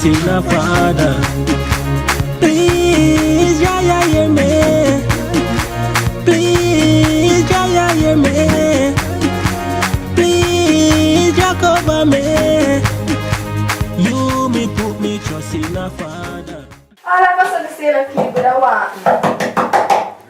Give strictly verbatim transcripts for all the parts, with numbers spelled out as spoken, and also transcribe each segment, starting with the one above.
Tina Fada. Please, Jah, Jah, hear me. Please, Jah, Jah, hear me. Please, Jah, cover me. You me put me trust in a Father. All of a sudden, say, look, people that want.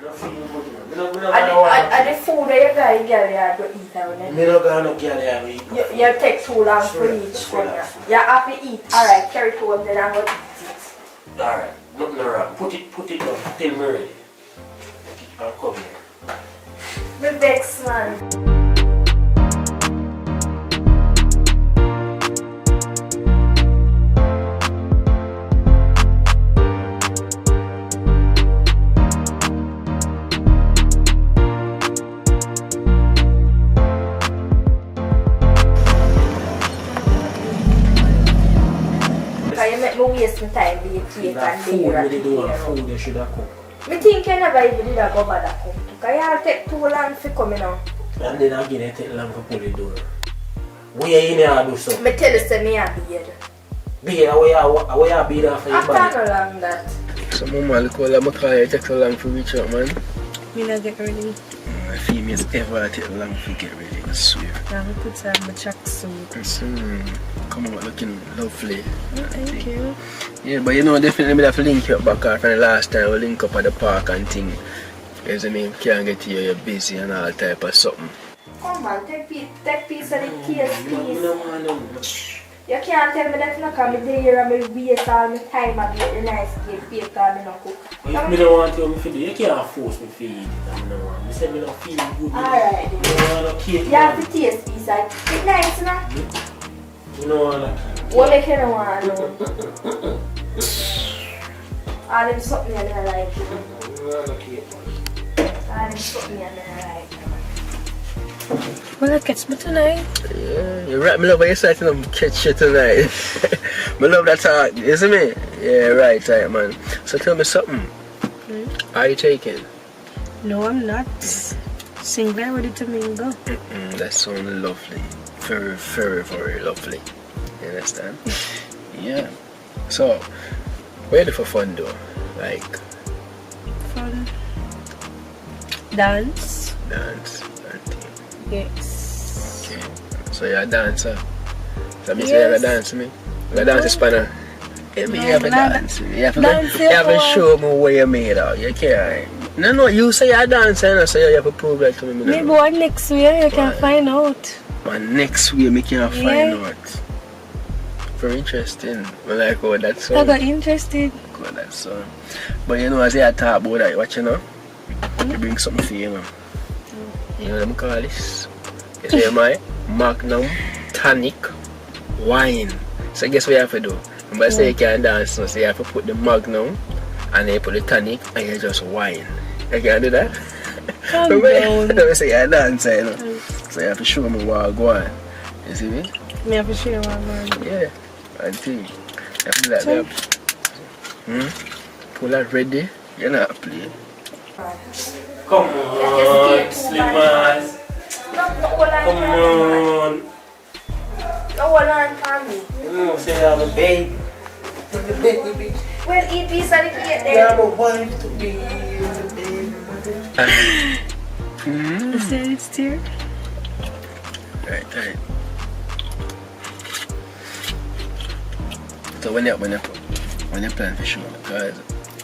No feel good, man. Mi no, mi no A di, a, a di food weh yuh got di gyal yah go eat already. Mi no got no gyal yah go eat no food. Yuh, yuh tek too long fi reach from yah. Yuh haffi eat. Alright, carry it home then and go eat it. Alright, nothing no wrong. Put it, put it down till mi ready. Put it and come here. Mi vex, man. Cause yuh mek mi waste mi time, be a cake and be here a cake. Food, mi think yuh never even did a go bother come too. Cause yuh all tek too long fi come, yuh know. And then again, it tek long fi pull the door. Weh yuh inna a do so? Mi tell yuh seh mi a bed. Bed, a weh yuh a, a weh yuh a bed after yuh bad? After no long dat. So, mama, look how long mi call yuh, it tek so long fi reach out, man. Mi nuh get ready. Mm, females ever a tek long fi get ready, I swear. Now mi put on mi tracksuit. Mm, come out looking lovely. Oh, thank you. Yeah, but yuh know, definitely mi haffi link yuh up back, uh, from the last time we link up at the park and thing. Yuh see mi, can't get yuh, yuh busy and all type of something. Come on, tek pi-, tek piece of the taste, please. Mi nuh want none. Yuh can't tell mi dat, no, cause mi deh here and mi waste all mi time a bake the nice cake fi yuh cause mi nuh cook. But if mi nuh want yuh, weh mi fi do? Yuh can't force mi fi eat it and mi nuh want. Mi seh mi nuh feel good, yuh know. Alright then. Mi nuh want no cake, man. Yuh haffi taste piece a it. It nice, yuh know. Mi, mi nuh want no cake. Weh mek yuh nuh want none? All dem something yah mi nuh like, yuh know. Mi nuh want no cake, man. All dem something yah mi nuh like, man. Well, I catch me tonight. Yeah, yuh right. Mi love how yuh seh it, yuh know, catch yuh tonight. Mi love that talk. Yuh see mi? Yeah, right, right, man. So tell me something. Hmm? Are you taken? No, I'm not. Single, ready to mingle. Mm-mm, that sound lovely. Very, very, very lovely. You understand? Yeah. So, weh yuh do fi fun though? Like, fun. Dance. Dance and thing. Yes. Okay. So yuh a dancer? So mi seh yuh a dance mi? Yuh a dance Spanish? Yeah, mi have a dance. Yuh have to, yuh have to show mi weh yuh made of. Yuh can't. No, no, yuh seh yuh a dancer, yuh know, so yuh have to prove that to mi. Mi nuh know. Maybe one next way yuh can find out. One next way mi can find out. Very interesting. I like how that sound. I got interested. How that sound. But yuh know, as yuh talk about that, watch yuh know. Yuh bring something fi yuh, yuh know. Yuh know dem call this? Yuh see my Magnum Tonic Wine. So guess what yuh have to do? Remember seh yuh can't dance now, so yuh have to put the Magnum and then yuh put the tonic and yuh just wine. Yuh can do that? Calm down. Remember seh yuh a dancer, yuh know. So yuh have to show mi weh a gwaan. Yuh see mi? Mi have to show yuh weh a gwaan. Yeah. And thing. Yuh have to do that, babe. Hmm? Pull out ready. Yuh not play. Come on, Slimmers. Come on. No, hold on for me. Yuh know seh yuh have a baby. Baby. Well, eat piece of the cake then. Yuh have a wife to be, baby. Mm. Yuh seh it still? Right, right. So when yuh, when yuh, when yuh plan fi show mi? Cause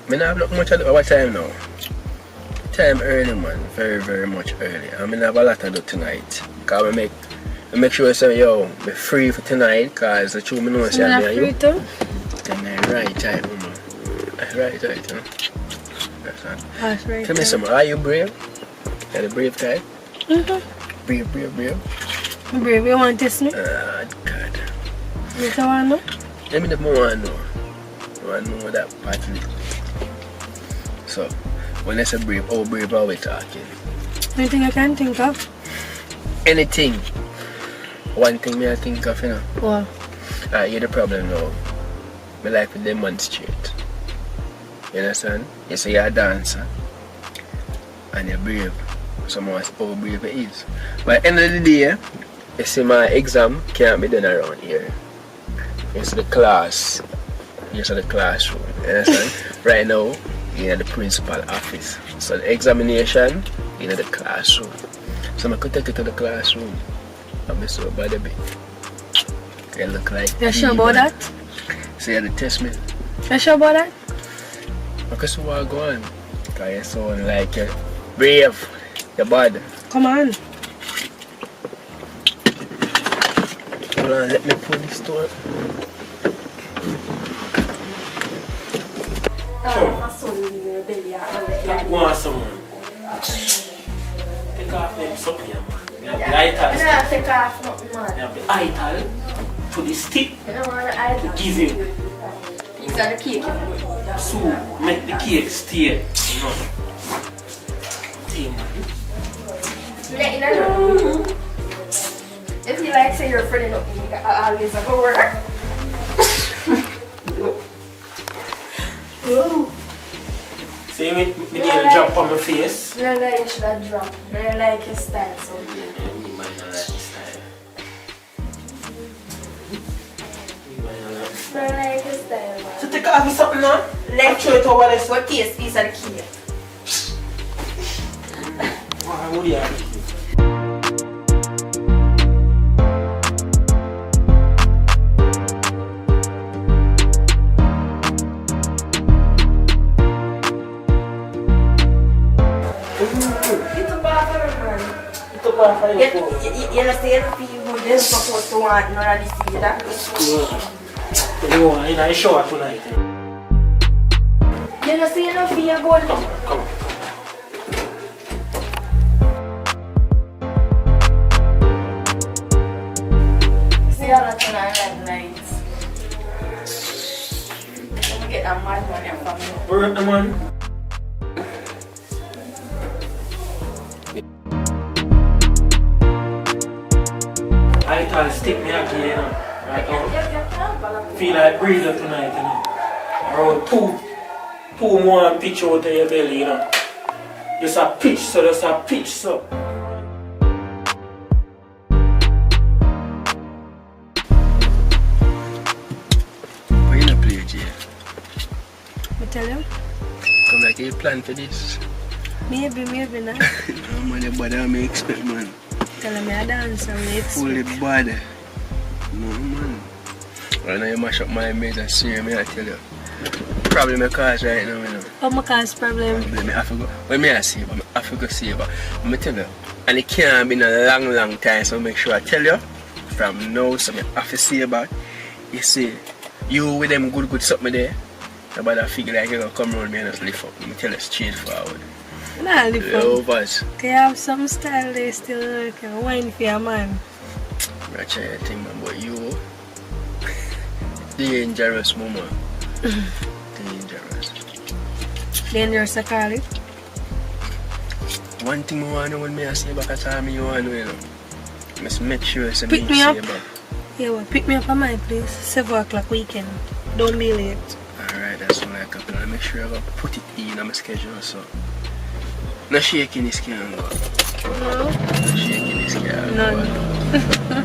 mi nuh have nothing much a do. What time now? Time early, man. Very, very much early. And mi nuh have a lot a do tonight. Cause mi mek, mi mek sure seh, yo, mi free fi tonight. Cause a true mi know seh mi and yuh. Then mi right tight, mama. Right tight, yuh know. That's right. Tell me something. Are you brave? Yuh the brave type? Mm-hmm. Brave, brave, brave. Brave, yuh want test mi? Ah, God. Yuh seh weh now? Let me know more, I know. I know that partly. So, when I say brave, how brave are we talking? Anything I can think of. Anything. One thing mi a think of, yuh know. What? Alright, hear the problem now. Mi like to demonstrate. Yuh understand? Yuh seh yuh a dancer. And yuh brave. So mi want see how brave yuh is. But at the end of the day, yuh see my exam can't be done around here. Yuh see the class Just at the classroom, you understand? Right now, you in the principal office. So the examination, you in the classroom. So I could take it to the classroom. I'm so bad a bit. You look like You sure about that? So you had to test me. You sure about that? Because what going? Because you sound like you're brave. You're bad. Come on. Hold on, let me pull this door. Stop going somewhere. Take off them something, man. Mi a be ital stick. Mi a be ital to the stick. Give you. Piece of the cake. So, make the cake stay. You know. Stay, man. If you like say your friend, you know, you always go work. See me, me nail drop on my face. No, no, you should have drop. No, I like your style, so. Yeah, me, man, I like the style. Me, man, I like the style, man. So take off something now. Let's show it over there. What taste piece of the cake? Why would you have Li tou pa fè, man. Li tou pa fè. You, you, you, you know say you don't feel good, you supposed to want none of this either. No, I, I shower tonight. You know say you don't feel good. Come on, come on. See how that turn on red light. Let me get that madman here for me. Where the man? Ital stick mi a gi, yuh know. Right now, feel like breathe out tonight, yuh know. Around two, two more and pitch out of your belly, yuh know. Just a pitch so, just a pitch so. Why yuh nuh play, Jay? Mi tell yuh. Come like yuh plan for this. Maybe, maybe not. No, man, yuh bother mi expect, man. Tell him mi a dancer, mi expect. Fully bother. No, man. Right now yuh mash up my image, I swear, mi a tell yuh. Problem yuh cause right now, yuh know. How mi cause problem? Problem, mi haffi go. When mi a see yuh, mi haffi go see yuh, but mi tell yuh. And it can't be no long, long time, so make sure I tell yuh. From now, so mi haffi see yuh back. Yuh see, yuh wid dem good, good something deh. Nobody figure like yuh gonna come round mi and just lift up. Mi tell yuh straight forward. Nah, lift up. Lovers. Yuh have some style deh still, yuh can wine fi a man. Mi a try yuh thing, man, but yuh dangerous, mama. Dangerous. Dangerous, I call it. One thing mi wanna know when mi a see yuh back at all, mi wanna know, yuh know. Must make sure seh mi see yuh back. Pick me up. Yeah, well, pick me up at my place, seven o'clock weekend. Don't be late. Alright, that's all I can plan. Make sure I go put it in my schedule, so. No shakiness can go. No. No shakiness can go. None. Yeah.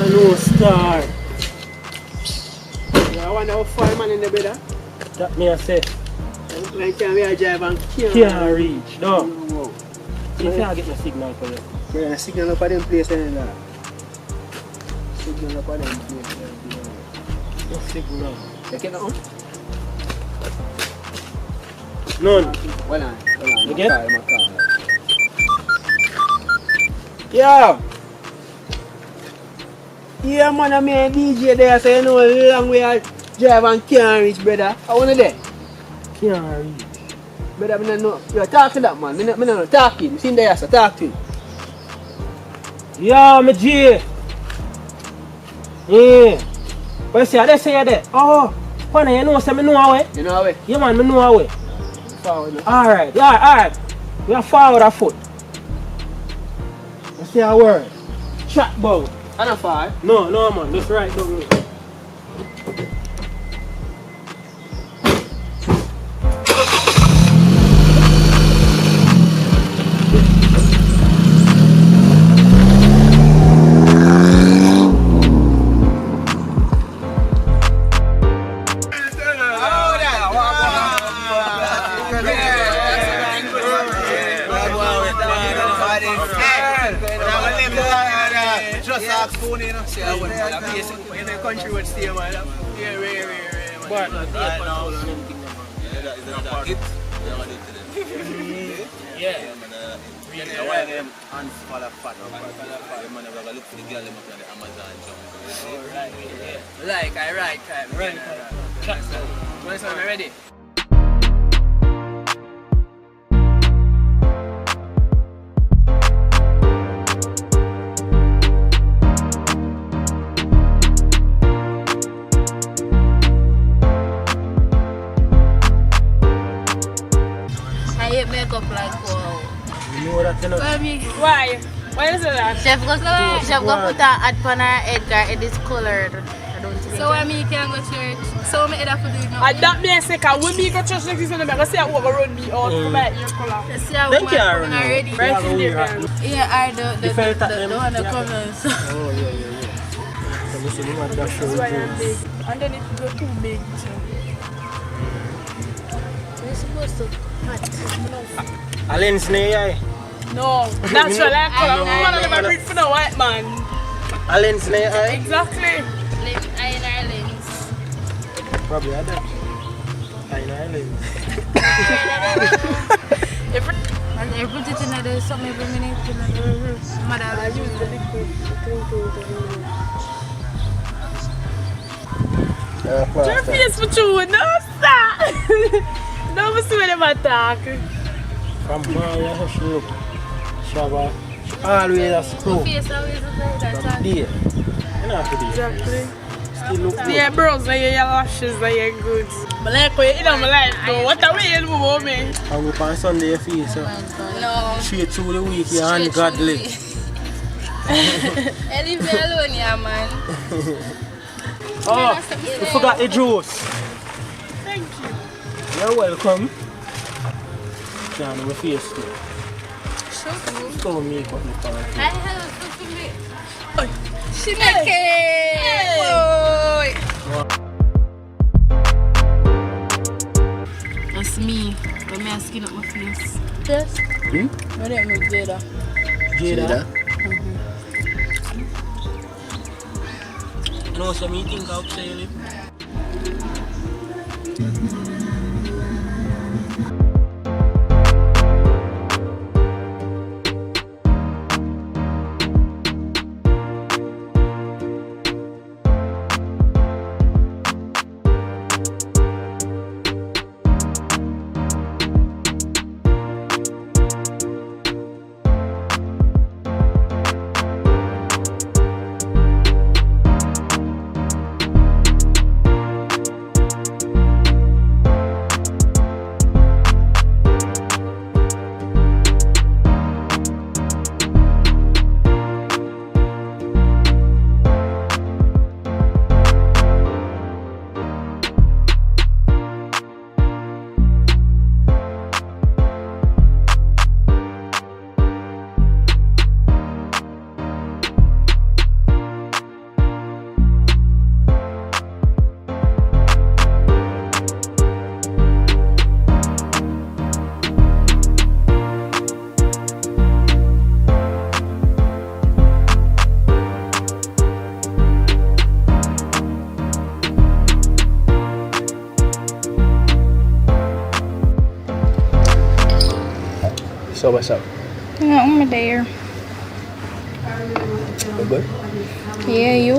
Yuh know, star. Yeah, I wonder how far man in the brother. Dat mi a seh. Like time we a drive and can't reach, no. No. If yuh get no signal for yuh. Brother, signal up at dem place, eh, nah. Signal up on dem place, eh, bro. No signal. Yuh get dat one? None. Hold on, hold on. Yuh get? I'ma call, I'ma call. Yo! Yeah, man, a mi and D J deh yah, so yuh know long we a drive and can't reach, brother. A unu deh? Can't reach. Brother, mi nuh know. Yo, talk to that man. Mi nuh, mi nuh know. Talk to him. See him deh, sir. Talk to him. Yo, mi G. Yeah. But see, I deh seh yuh deh. Oh, partner, yuh know seh mi know a way. Yuh know a way? Yeah, man, mi know a way. Forward, man. Alright, yeah, alright. We a forward a foot. Mi seh a word. Chat bout. A nuh far. No, no, man. Just right down here. Just ask phone, yuh know. Seh a word, man. A P S in the country road stay, man. Yeah, yeah, yeah, yeah, man. But right now, yeah, that is another hit. Yeah, man, another hit. Yeah. Yeah, man, another hit. Yeah, why dem hands full of fat? Hands full of fat. Yeah, man, we gotta look for the girl dem up in the Amazon jungle. Alright, yeah. Like, I right time. Right time. Chat, sir. Twenty-seven, ready? I hate makeup like wow. You know that, you know. Why? Why you say that? Chef Gonzalo, Chef Gonzalo put a hat pan her head, guy, it is colored. I don't think so. Why mi can go church? So mi head have to do it now. A dat mi a seh, ka when mi go church next week, mi a go see a woman run mi out for my ear color. See a woman coming already. Right in there. Yeah, I do the, the, the, the one that covers. Oh, yeah, yeah, yeah. So mi see the one that shows. That's why I'm big. And then it go too big too. You're supposed to cut. A lens nan eye? No, natural eye color. Woman never breed for no white man. A lens nan eye? Exactly. Lens, eye in our lens. Probably a dat. Eye in our lens. And every put it in there, something every minute, you know. Mother, I use the liquid to clean things. Your face for true, no sir. No, mi see when dem a talk. From Maya, she look. She have a, she always a screw. Face always look like that. From there. You know what to do. Exactly. Still look good. Your brows and your lashes and your goods. Mi like how you, you know, mi like though. What are we in, mommy? And we on Sunday, your face, uh, no. Straight through the week, you're ungodly. Hey, leave me alone, yeah, man. Oh, you forgot the juice. Thank you. You're welcome. Can't do my face too. Sure do. Just don't make up the color. I have a foot to me. She make it. Boy. That's me. When mi a skin up my face. Yes. Hmm? My name is Jada. Jada? Jada? Mm-hmm. No, so mi think of seh yuh live. So what's up? Nothing, mi deh yah. You good? Yeah, you?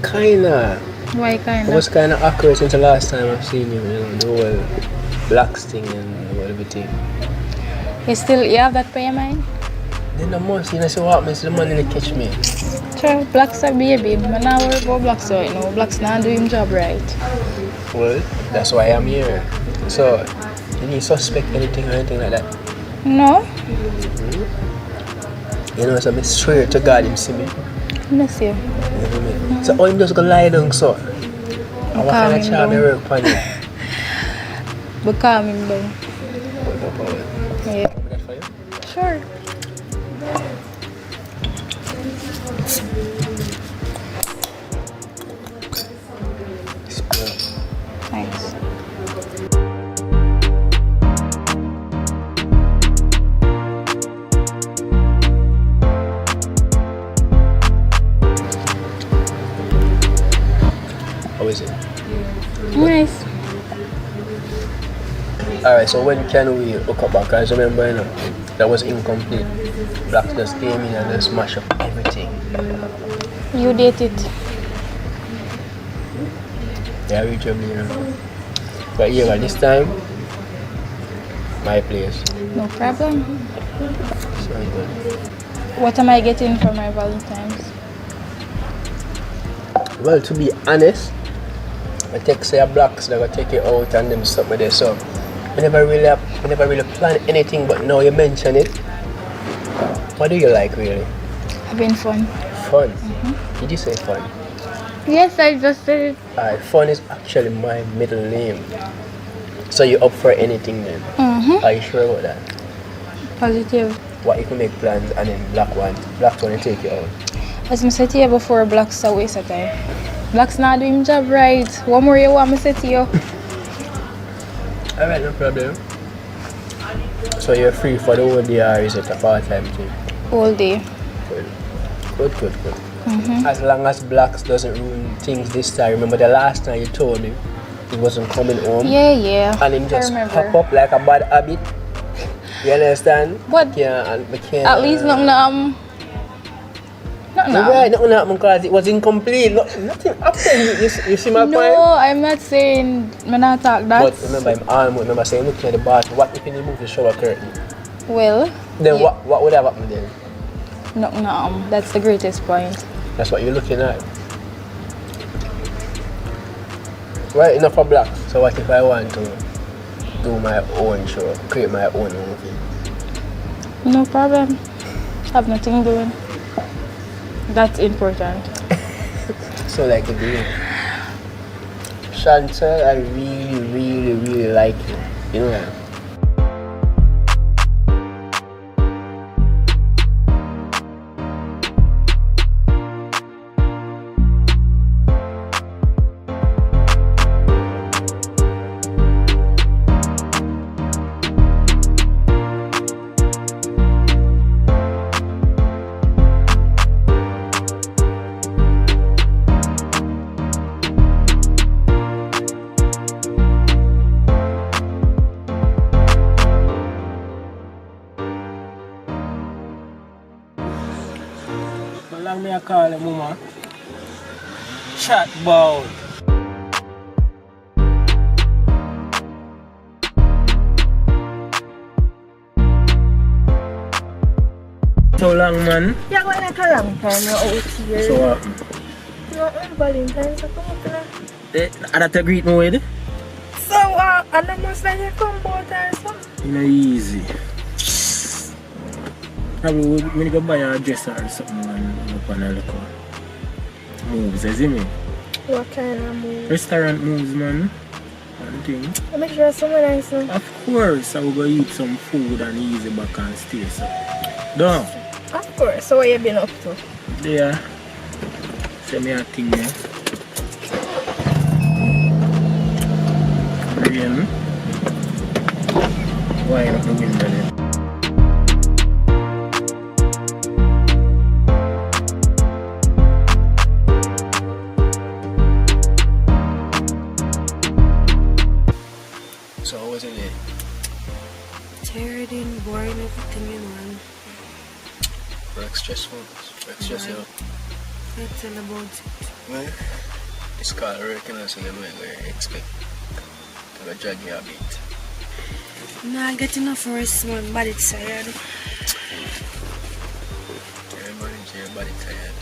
Kinda. Why kinda? It was kinda awkward since the last time I've seen you, you know, the whole Blacks thing and everything. You still, you have that on your mind? Then the most, you know, so what happens, the money they catch me. Sure, Blacks a baby. Man, I worry about Blacks right now. Blacks not do him job right. Well, that's why I'm here. So, you need suspect anything or anything like that? No. You know, so me swear to God, him see me. Miss you. You know me? So, how him just go lie down so? And what kind of charm you work on it? But calm him down. No problem. Yeah. Open that for you? Sure. Thanks. How is it? Nice. Alright, so when can we hook up back? 'Cause remember, you know, that was incomplete. Blacks just came in and just mash up everything. You did it. Yeah, reach your mirror. But yeah, but this time, my place. No problem. So good. What am I getting for my Valentine's? Well, to be honest, I think seh a Blacks that go take you out and dem something there. So, we never really, we never really plan anything, but now you mention it, what do you like really? Having fun. Fun? Did you say fun? Yes, I just said it. Alright, fun is actually my middle name. So you up for anything then? Mm-hmm. Are you sure about that? Positive. What if we make plans and then Black one, Black one will take you out? As mi seh to you before, Blacks a waste of time. Blacks not do him job right. What more you want me say to you? Alright, no problem. So you're free for the whole day, or is it a part-time thing? Whole day. Good. Good, good, good. Mm-hmm. As long as Blacks doesn't ruin things this time. Remember the last time you told me he wasn't coming home? Yeah, yeah. And him just pop up like a bad habit. You understand? But can't, and we can't, at least nothing, um, nothing. Right, nothing happen 'cause it was incomplete. No, nothing happened. You, you, see- you see my point? No, I'm not saying, mi nah talk that. But remember, him almost, remember saying, looking at the bathroom, what if he move the shower curtain? Well, then what, what would have happened then? Nothing, um, that's the greatest point. That's what you're looking at. Right, enough of Blacks. So what if I want to do my own show, create my own movie? No problem. Have nothing doing. That's important. So like a deal. Chantel, I really, really, really like you. You know that. Lang mi a kale mama. Chat bout. So long, man. Yeah, well, like a long time you're out here. So what happen? You're on Valentine's, so come up here. Eh, a dat you greet me with? So, uh, and the most that you come out or something? You know, easy. Probably we, we go buy a dress or something and go on a little moves, you see me? What kind of moves? Restaurant moves, man. And thing. Make sure somewhere nice, man. Of course, I will go eat some food and easy back and stay so. Done. Of course. So what you been up to? There. Seh mi a ting, yeah. Rain. Wind up the window there. So how was your day? Tiring, boring, everything, you know, and Work stressful. Work stress you out. Well, tell about it. Well, it's called work, you know, so you might go expect to go drag you a bit. Nah, I get enough rest, man. Body tired. Yeah, man, your body tired.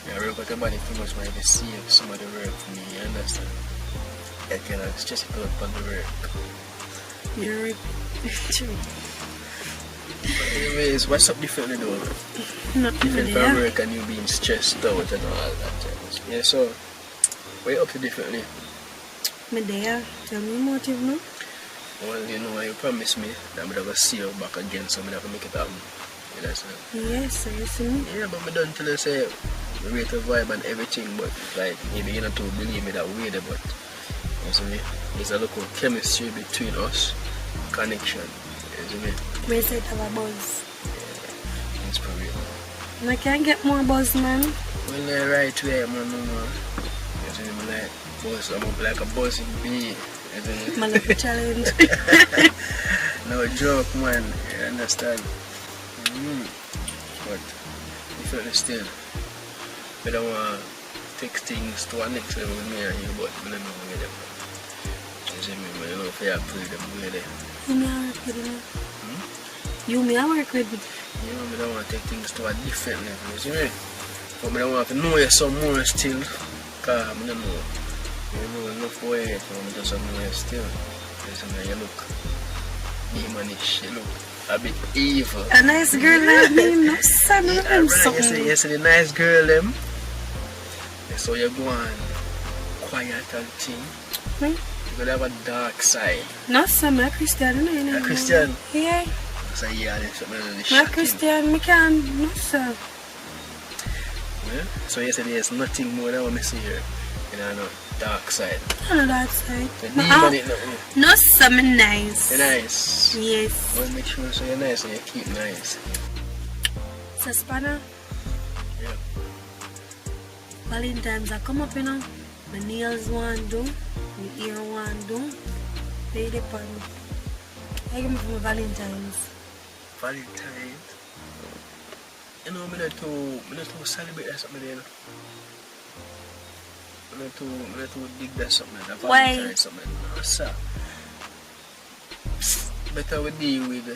Yeah, I work with your body too much, man. If you see some of the work for me, you understand? I cannot stress it out on the work. You're true. But anyways, what's up differently though? Nothing. Different from work and you being stressed out and all that. Yeah, so, what you up to differently? Mi deh ya. Tell me motive, no? Well, you know, you promise me that mi never see you back again, so mi never make it happen. You understand? Yes, so you see me? Yeah, but mi done tell you say, mi rate your vibe and everything, but like, maybe you not too believe me that way there, but you see me? There's a little chemistry between us, connection. You see me? Mi seh it have a buzz. It's for real. No can get more buzz, man. Well, the right way, man, no more. You see me, like, buzz, I'm up like a buzzing bee. You see me? Man, like a challenge. No joke, man. You understand? Mm. But, differently still. Mi don't want take things to a next level with me and you, but mi don't know where them. You see me, man, you know, if you have to them, where they. You mi a work with, you know. Hmm? You mi a work with. You know, mi don't want take things to a different level, you see me? But mi don't want to know you some more still, cause mi don't know. You know enough boy yet, but mi just want to know you still. You see me, you look demonish, you look a bit evil. A nice girl like me, no, sir, no, yeah, dem right, you see, something. You see the nice girl, them? So you go on quiet and thing. Hmm? You could have a dark side. No, sir, mi a Christian, you know, you know. A Christian? Yeah. So, yeah, that's what mi a shocking. Mi a Christian, mi can, no, sir. Well, so you say there's nothing more than what mi see here. You know, no dark side. No, no dark side. The demon it nothing. No, sir, mi nice. You nice? Yes. Well, make sure so you nice and you keep nice. So, Spanner? Yeah. Valentine's a come up, you know. My nails want do, my hair want do. They depend. I give me for my Valentine's. Valentine's? You know, mi not too, mi not too celebrate that something there, you know. Mi not too, mi not too dig that something, that Valentine's something. No, sir. Better we deal with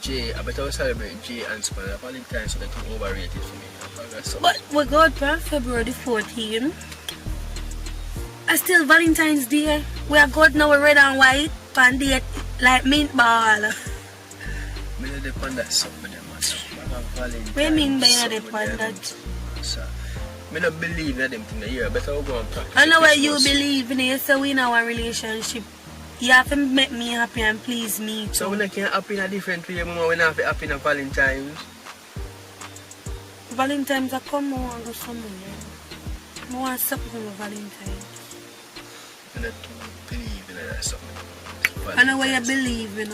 Jay. I better we celebrate Jay and Spanner. Valentine's something too overrated for me. I forgot something. But we go out on February the fourteenth. I still Valentine's Day. We are go out now, we red and white, pan date like mint ball. Mi nuh depend on something dem, man. Something like a Valentine. What you mean by you nuh depend on that? Sir, mi nuh believe in dem thing deh. Yeah, better we go and practice. I know what you believe in. You say we in our relationship. You have to make me happy and please me too. So we nuh can happy in a different way, mama. We nuh have to happy in a Valentine's. Valentine's a come, mi want go somewhere. Mi want something for my Valentine's. Mi nuh too believe in that something. I know what you believe in.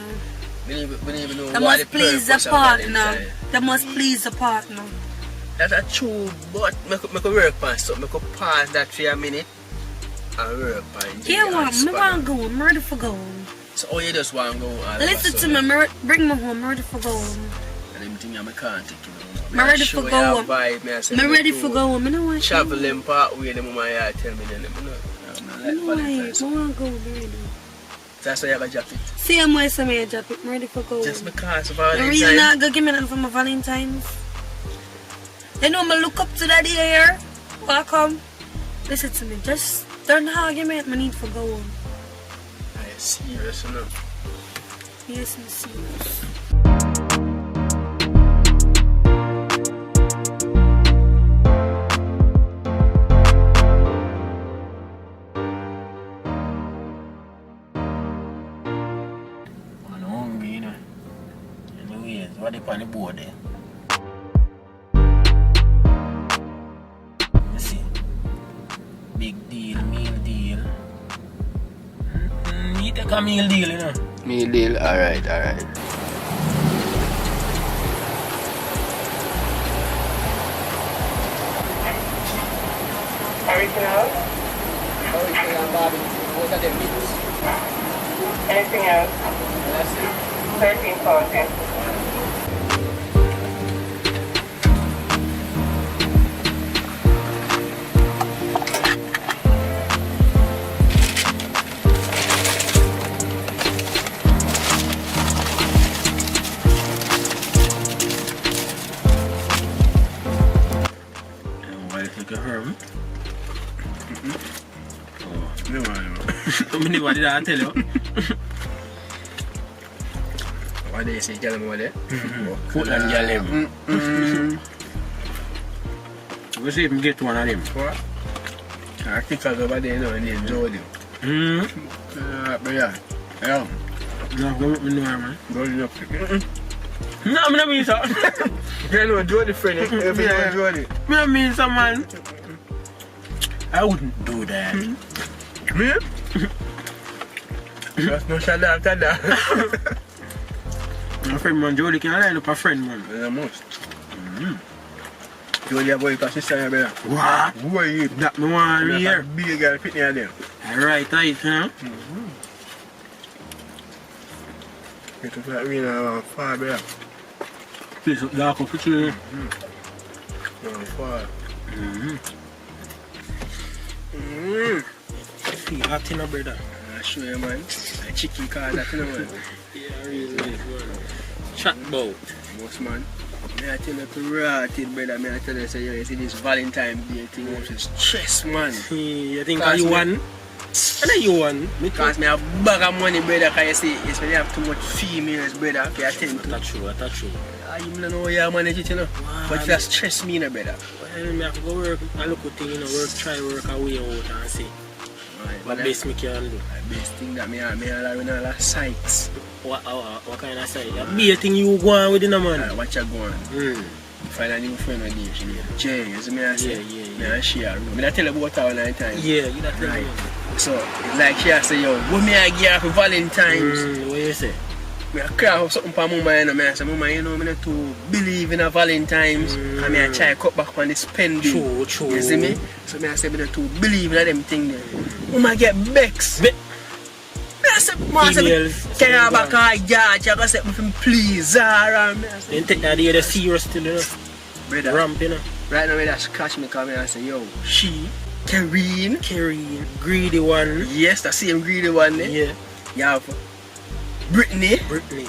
Believe, believe in. They must please the partner. They must please the partner. That's a true, but mi could, mi could work on something. Mi could pause that for a minute and work on it. Yeah, mi want go. I'm ready for go. So, oh, you just want go all of a sudden? Listen to me, mi re-, bring me home. I'm ready for go home. And dem thing I can't take. Mi ready fi go home. Mi ready fi go home. Mi nuh want travel dem part way dem woman yah tell mi dem. Mi nuh, mi nuh like Valentine's. Mi want go home already. That's why you gotta drop it. Same way, same way, drop it. Mi ready fi go home. Just because of Valentine's. You really not gonna give me nothing for my Valentine's? You know, mi look up to that day here. Welcome. Listen to me, just done the argument, mi need fi go home. Are you serious, you know? Yes, mi serious. Man, mi hungry, you know. Anyways, what they on the board there? Let's see. Big deal, meal deal. Mm, mm, you take a meal deal, you know. Meal deal, alright, alright. Original? Original barbecue. What are the meats? Anything else? That's it. Thirteen pounds, yeah. Girl. Oh. Mi neva, mi neva di dat a tèlè. Wade se gyal mwen de. Portland gyal li. Mwen se m get one a dem. What? I think I go by there, you know, and they do it. Mm. Yeah, but yeah. Yeah. No, go with me, no, man. Don't you know? No, mi no mean so. You know, Jody friend, if you know Jody. Mi no mean so, man. I wouldn't do that. Me? Just no shada tada. My friend, man, Jody can line up a friend, man. Yeah, most. Mm-hmm. Jody a boy pa sista ya, bra. What? Boy, dat mi wan hear. Big girl pickney a dem. Alright, tight, huh? Mm-hmm. It look like rain a far, bra. Place up dark up, picture. Mm-hmm. No, far. Mm-hmm. Mm-hmm. Feel hot, yuh know, brother. I show you, man. A chicken call that, yuh know, man. Yeah, really, man. Chat bout. Boss man, mi a tell yuh to rahtid, brother. Mi a tell yuh seh, yo, yuh see this Valentine Day thing, yuh fi stress, man. Hmm, yuh think a yuh one? A nuh yuh one. Because mi have bag a money, brother, cause yuh see, yuh see mi have too much females, brother, fi attend to. That a true, that a true. Ah, yuh nuh know how yuh manage it, yuh know. But it a stress mi, yuh know, brother. Well, mi haffi go work a likkle thing, yuh know, work, try work a way out and see what best mi can do. Best thing that mi a, mi a run all a sites. What, what, what kind of site? A bare thing yuh gwaan wid, yuh know, man. Ah, watch a gwaan. Mm. Find a new friend weh name she name Jay, yuh see mi a seh? Yeah, yeah, yeah. Mi and she a room. Mi a tell yuh bout her one night time. Yeah, yuh a tell mi. Right. So, like she a seh, yo, what mi a give her for Valentine's? Mm, what yuh seh? Mi a craft up something for mama, yuh know. Mi a seh, mama, yuh know, mi nuh too believe in a Valentine's. Mm. And mi a try cut back on the spending. True, true. Yuh see mi? So mi a seh mi nuh too believe inna dem ting deh. Mama get vex. Ve- Mi a seh, mama seh mi carry her back a yard, she a go seh mi fi please her, and mi a seh. Dem tek dat deh serious still, yuh know. Brother. Ramp, yuh know. Right now, brother, scratch mi, cause mi a seh, yo, she, Kereen. Kereen, greedy one. Yes, that same greedy one deh. Yeah. Yuh have Britney. Britney.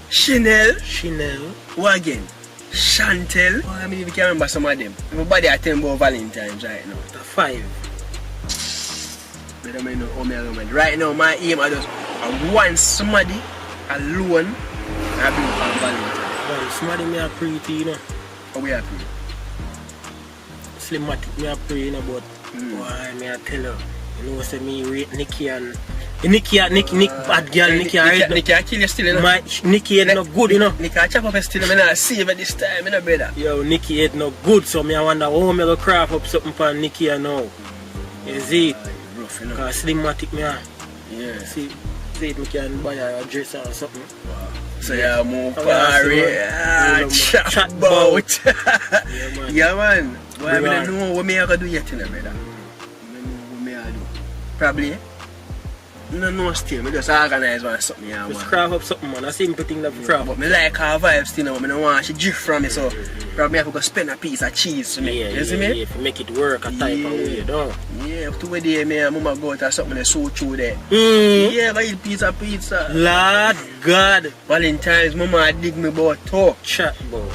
Chanel. Chanel. Who again? Chantel. Oh, I mean, if yuh can remember some a dem. Everybody a tell mi bout Valentine's right now. Top five. Brother, mi nuh know how mi a go manage. Right now, my aim a just, a one somebody alone a bring pon Valentine's. One somebody mi a pray to, yuh know. How we a pray? Slimmatic mi a pray, yuh know, but, mm, bwoy, mi a tell yuh. Yuh know seh mi rate Nicki and, Nicki a, Nicki, Nick bad gyal, Nicki a head nuh, Nicki a kill yuh still, yuh know. My, Nicki head nuh good, yuh know. Nicki a chop up yuh still, mi nah save yuh this time, yuh know, brother. Yo, Nicki head nuh good, so mi a wonder how mi a go craft up something pon Nicki, yuh know. Yuh see it? Rough, yuh know. Cause Slimmatic mi a Yeah. See, see if mi can buy her a dress or something. Wow. So yeah, more party. Ah, chat bout. Yeah, man. Yeah, man. Bwoy, mi nuh know what mi a go do yet, yuh know, brother. Mi nuh know what mi a do. Probably, mi nuh know still. Mi just organize one something, yeah, man. Just craft up something, man. A simple thing dat fi craft up. But mi like her vibe still, yuh know, but mi nuh want she drift from mi, so probably mi haffi go spend a piece a cheese fi mi. Yeah, yuh see mi? Yeah, fi mek it work a type a way, though. Yeah, to weh day mi and mama go out a something deh so true deh. Mm. Yeah, go eat pizza, pizza. Lord God. Valentine's, mama a dig mi bout too. Chat bout.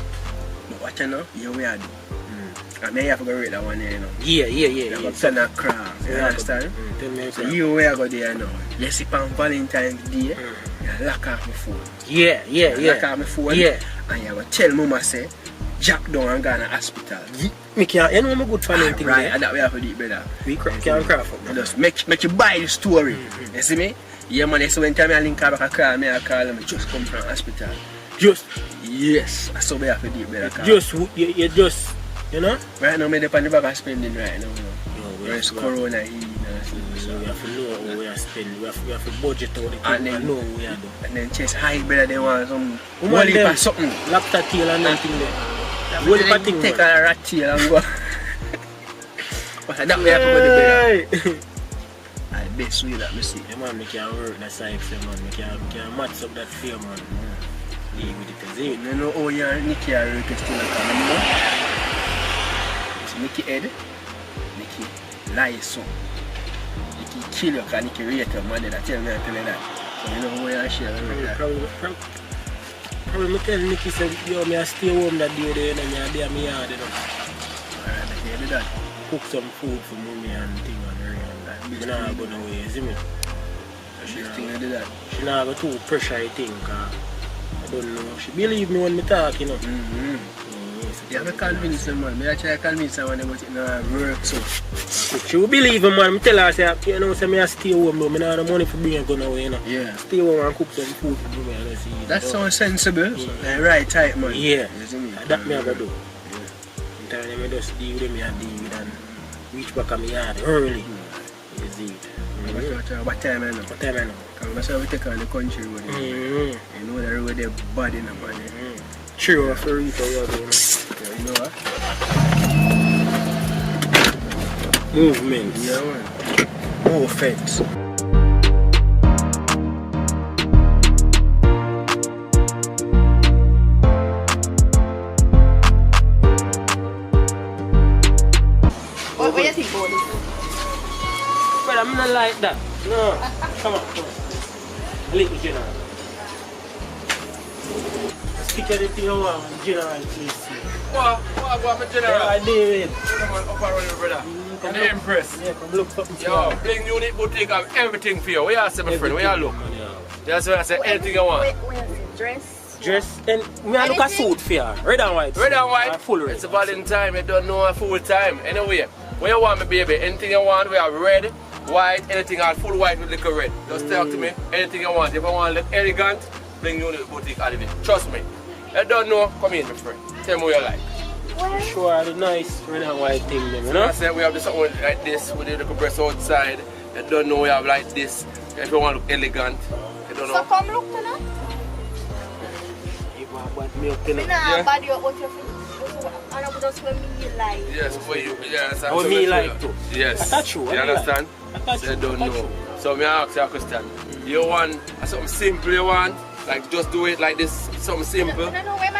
But watch yah now, yeah, we a do. Mm. And mi haffi go rate dat one deh, yuh know. Yeah, yeah, yeah. Mi haffi go plan a craft, yuh understand? Mm, tell mi. So yuh we a go deh, yuh know. Yuh see pon Valentine's Day, mm, yuh lock off mi phone. Yeah, yeah, yeah. Lock off mi phone. Yeah. And yuh a go tell mama seh, Jack down and gone a hospital. Ye-, mi can, yuh know mi good fi dem ting deh. Right, and dat we haffi do it, brother. We cra-, can craft up, man. Just mek, mek yuh buy di story. Mm-hmm. Yuh see mi? Yeah, man, yuh see when time mi a link her back a call, mi a call her, mi just come from hospital. Just. Yes, a so we haffi do it, brother. Just, yuh, yuh just, yuh know? Right now, mi deh pon di bag a spending right now, yuh know. Yo, we haffi, corona in, yuh know, so we haffi know how we a spend. We haffi, we haffi budget out di ting and know we a do. And then chest high, brother, dem want some whole heap a something. Lobster tail and dem ting deh. Whole heap a ting, take man. A rat tail and go. But dat we haffi go do, brother. Hey! A best way dat mi see. Yeah, man, mi can work dat side fi man. Mi can, mi can match up dat fi man. Deal wid it, yuh see. Mi nuh know how yuh and Nicki a work it still, cause mi nuh know. See Nicki head, Nicki lie so. Nicki kill yuh, cause Nicki rate yuh, man, dat a tell mi a tell yuh dat. So mi nuh know how yuh and she a work dat. Probably, prob-, probably mi tell Nicki seh, yo, mi a stay home dat day deh, yuh know, mi a deh a mi yard, yuh know. Alright, mi do dat. Cook some food for mommy and thing and her and that. Mi nah go nowhere, yuh see mi? She nah, she nah go too pressure di thing, cause I don't know. She believe mi when mi talk, yuh know. Mm-hmm. Mm, so yuh haffi convince her, man. Mi a try convince her when dem go take no work, so. She, she will believe mi, man. Mi tell her seh, yuh know seh mi a stay home though. Mi nah no money fi bring yuh go nowhere, yuh know. Yeah. Stay home and cook some food fi mommy and us eat. That sound sensible. Yeah. Right type, man. Yeah. Yuh see mi? Dat mi a go do. Yeah. Sometime dem mi just deal wid dem, mi a deal wid and reach back a mi yard early. Mm. Yuh see it? What, what, what time right now? What time right now? Cause remember seh we take on the country road, yuh know. Mm-hmm. Yuh know the road deh bad enough, man. Mm-hmm. True, fi real, fi real, yuh know. Yeah, yuh know what? Movement. Yeah, man. No offense. What, what you think about this? Brother, mi nuh like that. No. Come on, come on. A little general. Just pick anything yuh want, general, please. Wah, wah, wah, mi general. Yeah, I do it. Yeah, man, up and running, brother. Mm, come look. Impress. Yeah, come look something. Yo, Bling Unit Boutique have everything fi yuh. Weh yuh a seh, mi friend? Weh yuh a look? Everything, man, yeah. That's why I say anything yuh want. Wait, wait, dress. Dress and mi a look a suit fi her. Red and white. Red and white. Full red. It's a Valentine. Yuh done know a full time. Anyway, what yuh want, mi baby? Anything yuh want, we have red, white, anything, all full white with little red. Just talk to mi. Anything yuh want. If yuh want look elegant, Bling Unit Boutique have it. Trust mi. Yuh done know. Come in, mi friend. Tell mi what yuh like. Sure, the nice red and white thing dem, yuh know? I said we have something like this with the little breast outside. Yuh done know we have like this. If yuh want look elegant, yuh done know. So come look to now. Yuh want bad mi up, yuh know? Mi nah bad yuh up, but yuh feel, I know just what mi like. Yes, what yuh, yes. What mi like too. Yes. That's true. Yuh understand? That's true. So yuh done know. So mi ask yuh a question. Yuh want something simple yuh want? Like just do it like this, something simple?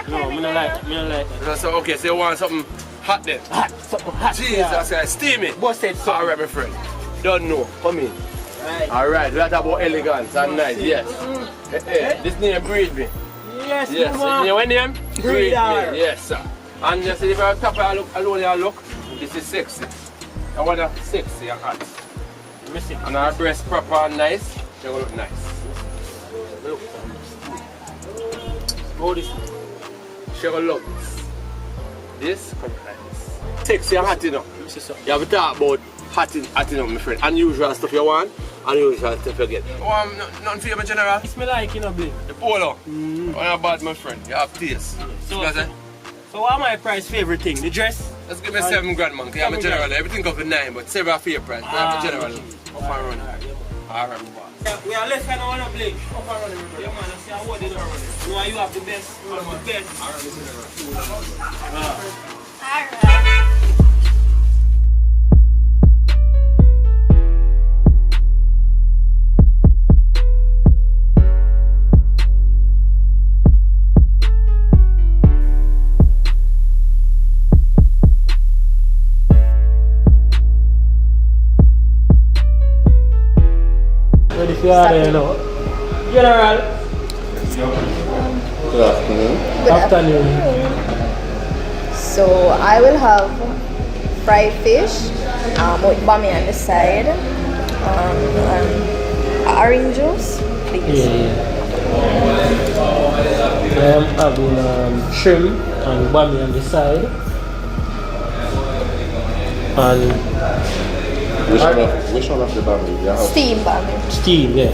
No, mi nuh like, mi nuh like that. So, so, okay, so yuh want something hot then? Hot, something hot. Jesus Christ, steam it. Boss said so. Alright, mi friend. Done know. Come in. Alright. Alright, we a talk about elegance and nice, yes. Eh, eh, this name breed mi. Yes, yes, mama. Yuh know what name? Breed mi. Yes, sir. And yuh see if yuh tap alone, yuh look, this is sexy. That one is sexy and hot. Let me see. And her breast proper and nice. She gonna look nice. Look. How this look? She gonna love this. This come like this. Sexy and hot, yuh know. Let me see something. Yuh have to talk about hot in, hot, yuh know, mi friend. Unusual stuff yuh want, unusual stuff yuh get. Oh, um, no, nothing fi yuh, mi general? This mi like, yuh know, babe. The polo. Mm. Oh, not bad, mi friend. Yuh have taste. So, yuh know what I'm saying? So what am I price fi everything? The dress? Just give mi seven grand, man, cause I'm a general. Everything come fi nine, but seven a fair price. I'm a general. Up and running. Alright, mi boss. Yeah, we are left hand on a blade. Up and running, mi brother. Yeah, man, I see a word, yuh know. Yuh know, yuh have the best, yuh have the best. Alright, mi general. Alright. Ready fi order, yuh know. General. Good afternoon. Good afternoon. So I will have fried fish, um, with bammy on the side, um, and orange juice, please. Yeah, yeah. I am having, um, shrimp and bammy on the side. And which one of, which one of the bammy? Steam bammy. Steam, yeah.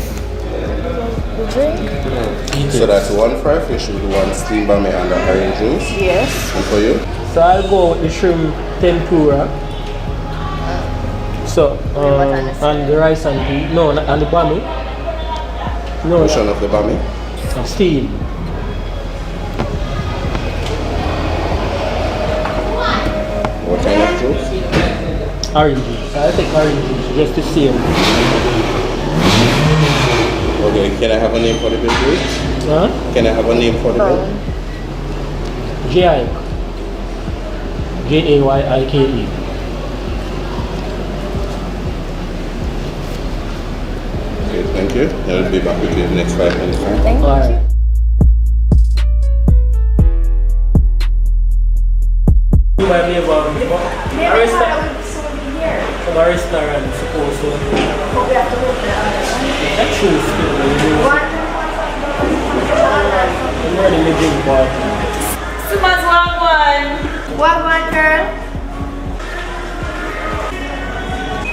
The drink? So that's one fried fish with one steam bammy and an orange juice. Yes. And for you? So I'll go with the shrimp tempura. So, um, and the rice and peas. No, and the bammy. No. Which one of the bammy? Steam. What kind of juice? Orange juice. I take orange juice, just the same. Okay, can I have a name for the bakery? Huh? Can I have a name for the bakery? J I K E. J A Y I K E. Okay, thank you. I will be back with you in the next five minutes, huh? Thank you. Alright. You might be able to A resta-, from a restaurant, suppose so. That true still, you know. I'm ready to drink water. Sumas, wagwan. Wagwan, girl.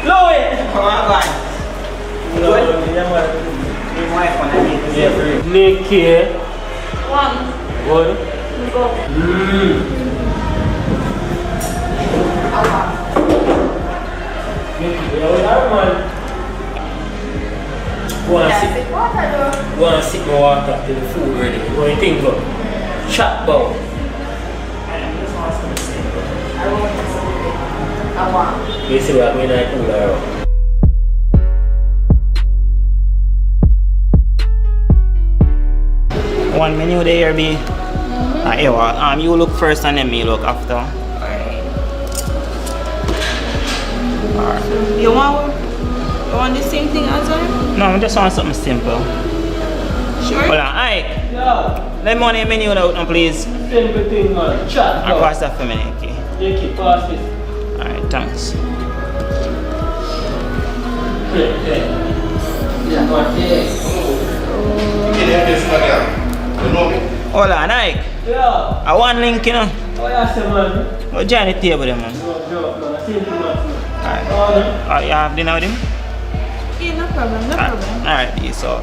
Louie! Wagwan. Good? Yeah, man. Nikki. Good? Mm. Nikki, yeah, man. Go and sit. Go and sit my water till the food ready. What you think, bro? Chat, bro. Mwen se wè ak mwen nan koulè yo. One menu deh here, B. Ah, here, um, you look first and then me look after. Alright. Alright. You want, you want the same thing as her? No, I just want something simple. Sure. Hold on, Ike. Yeah. Let me on the menu now, no, please. Simple thing, man. Chat, bro. Pass that for me, Nikki. Nikki, pass this. Alright, thanks. Hold on, Ike. Yeah. A one link, yuh know. Oh, yeah, sir, man. Go join the table deh, man. Drop, drop, man. I see you, man. Alright. Oh, no. Oh, you have dinner with him? Yeah, no problem, no problem. Alright, peace out.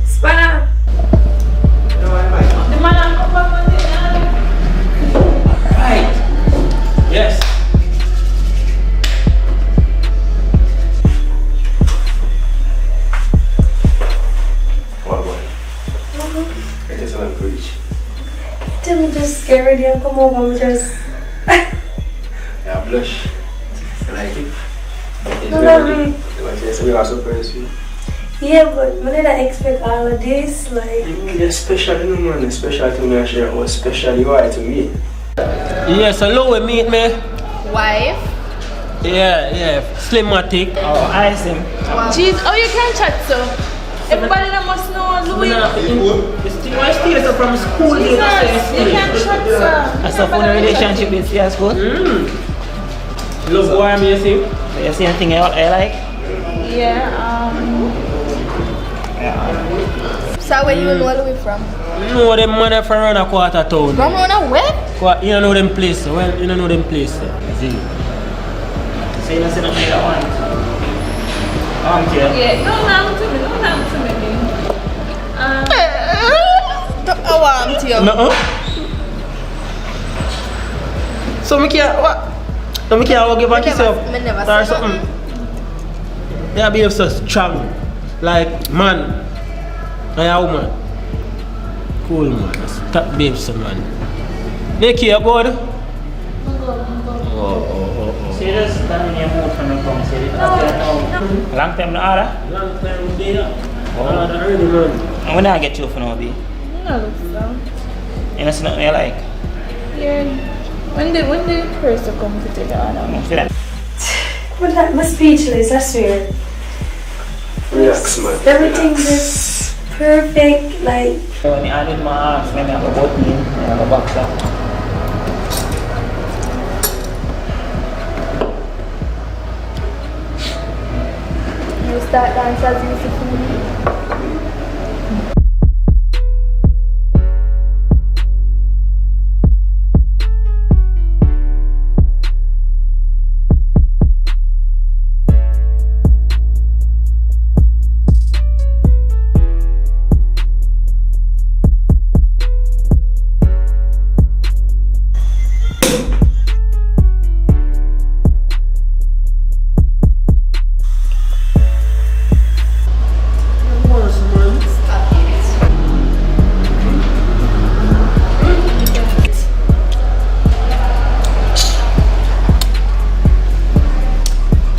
Spana. Alright. Yes. Wagwan. It is an bridge. Tell me just get ready and come over. I'm just Yeah, blush. You like it? No, not really. Like, it's a real surprise for you. Yeah, but mi never expect all of this, like Mm, you're special, you know, man. You're special to me, I share how special you are to me. Yes, hello, we meet me. Wife? Yeah, yeah, Slimmatic. Oh, I see. Wow. Jeez, oh, you can chat so. Everybody that must know Louie. Nah, it's still, it's still from school days. Jesus, you can chat so. That's a funny relationship with your school. Mm. Love boy, mi a sing. You see anything you, you like? Yeah, um, yeah. So where you know Louie from? Mi know dem man from round a Quarter Town. From round a where? Kwa-, you don't know dem place. Well, you don't know dem place. See. So you don't see nothing you want? Um, yeah. Yeah, don't lie to me, don't lie to me, babe. Um, don't, I want you. No. So mi can't, what? So mi can't give back yourself or something? Yeah, behave so strong. Like man. And a woman. Cool, man. Stop behave so, man. Nikki, you good? Oh, oh, oh, oh. Serious? That mean you move from the phone, serious? Long time no order? Long time we dey here. Oh. Order already, man. And when I get you for now, B? No, look so. You know, see nothing you like? Yeah. When the, when the person come to take the order. Mm, see that? But like, I'm speechless, I swear. Relax, man. Everything just perfect, like. When I need my ass, when I go button, I go box up. You start dance as easy for me.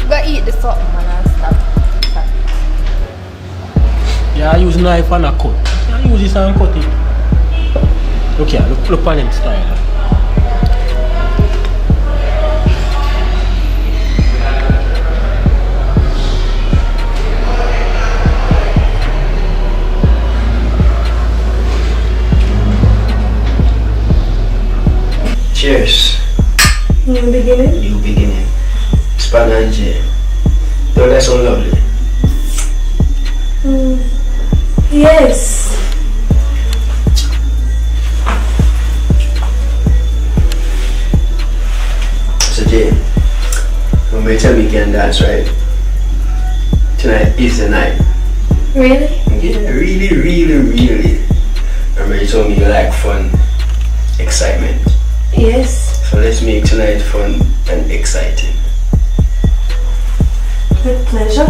Go eat the something, man, and stop. Stop it. Yeah, I use knife and a cut. I use this and cut it. Look here, look, look on him style. New beginning? New beginning. Spananje. Yo, dat son lovely. Mm, yes. So, Jay, remember you tell me you can dance, right? Tonight is the night. Really? Yeah, really, really, really. Remember you told me you like fun, excitement. Yes. So let's make tonight fun and exciting. With pleasure.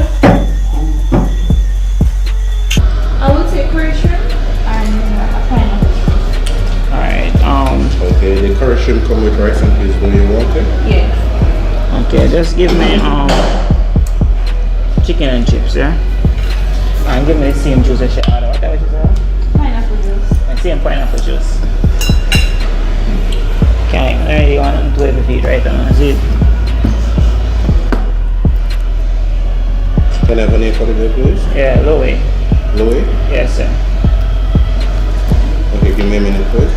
I will take curry shrimp and a pineapple. Alright, um, Okay, the curry shrimp come with rice and peas. Do you want it? Yes. Okay, just give me, um, chicken and chips, yeah? And give me the same juice that she order. What type of juice? Pineapple juice. And same pineapple juice. Can't really want nothing to heavy feed right now, is it? Can I have a name for the girl, please? Yeah, Louis. Louis? Yes, sir. Okay, give me a minute, please.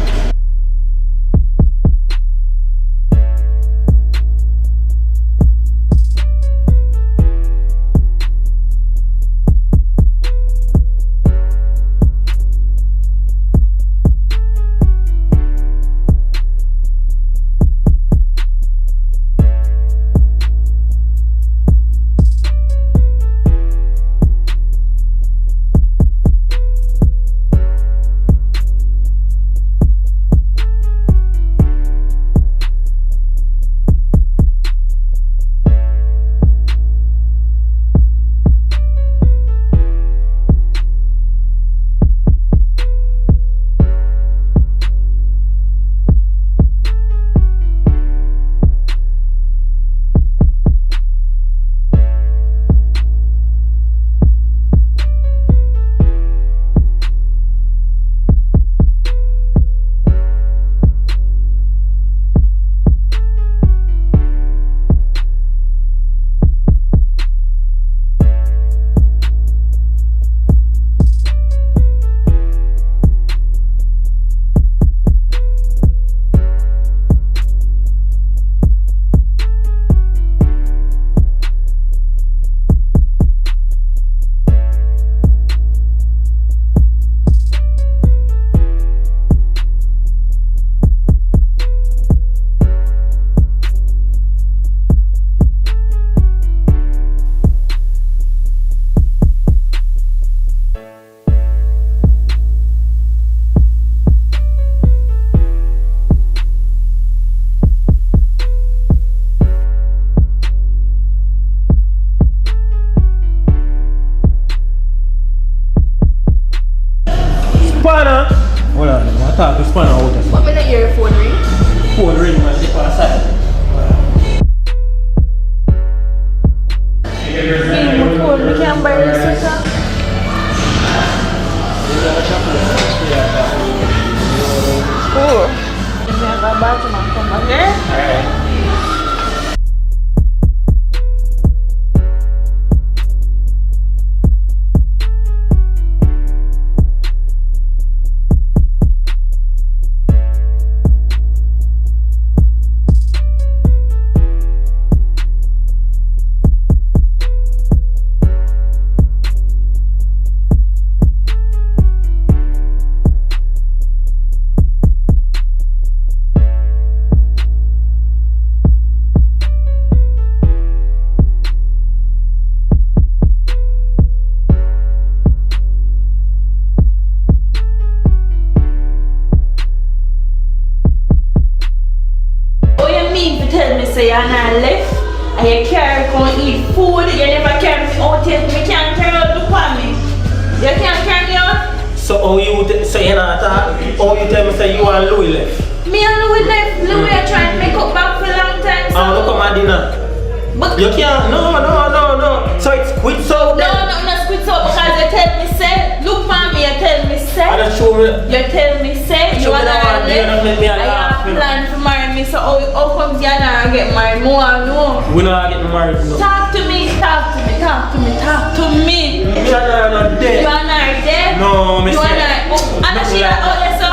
Spanna! Hold on, man. I talk to Spanna out there. One minute, your phone ring. Phone ring, man. Di pa sa. Film cool, mi can buy this sweater. Cool. If you have a batman, come back here. Oh, you mean to tell me say you and I left and you carry come eat food, you never carry me out yet, me can't carry out the family. You can't carry me out? So how you te-, so you not talk? How you tell me say you and Louis left? Me and Louis left. Louis a try and make up back for long time, so. I wanna come at dinner. But you can't. No, no, no, no. So it's quit so. No, no, no, quit so because you tell me say, look for me, you tell me say. I just show me. You tell me say, you and I left. I have plan to marry me, so how, how come you and I get married? More, no. We not get married, no. Talk to me, talk to me, talk to me, talk to me. Me and her not dead. You and I dead? No, me. You and I, oh, and she like, oh, yes, sir.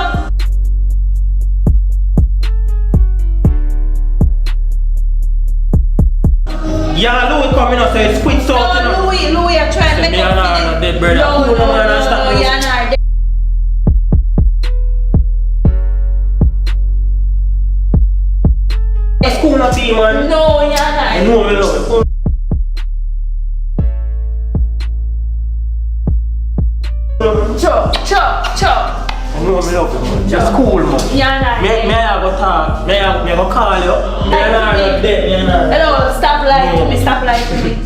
No, Louis, Louis, I try and make up for it. No, no, no, no, no, you're not. Let's cool up, man. No, you're not. No, no, no. Chop, chop, chop. No, mi love you, man. Just cool, man. You're not. Me, me, I go talk. Me, I, me, I go call you. Me, I not dead. Me, I not. Hello, stop lying to me. Stop lying to me.